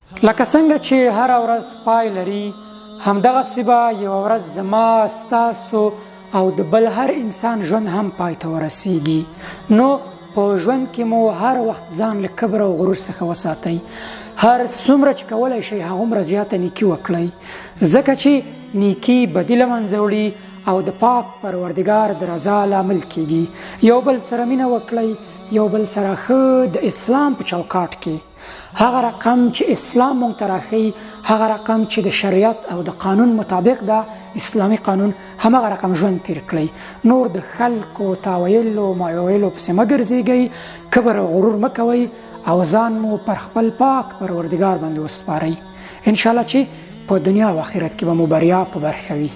لکه څنګه چې هره ورځ پای لري، همدغسې به یوه ورځ زما، ستاسو او د بل هر انسان ژوند هم پای ته ورسیږي. نو په ژوند کې مو هر وخت ځان له کبر او غرور څخه وساتئ. هر څومره چې کولای شئ هغومره زیاته نیکي وکړئ، ځکه چې نیکي بدي له منځه وړي او د پاک پروردګار د رضا لامل کیږي. یو بل سره مینه وکړئ، یو بل سره ښه د اسلام په چوکاټ کې. هغه رقم چې اسلام مونږ ته راښيي، هغه رقم چې د شریعت او د قانون مطابق ده، اسلامي قانون، همغه رقم ژوند تیر کړئ. نور د خلکو تا ویلو ما ویلو پسې مه ګرځېږئ، کبر او غرور مه کوئ او ځان مو پر خپل پاک پروردګار باندې وسپارئ. ان شاءالله چې په دنیا او آخرت کې به مو بریا په برخه وي.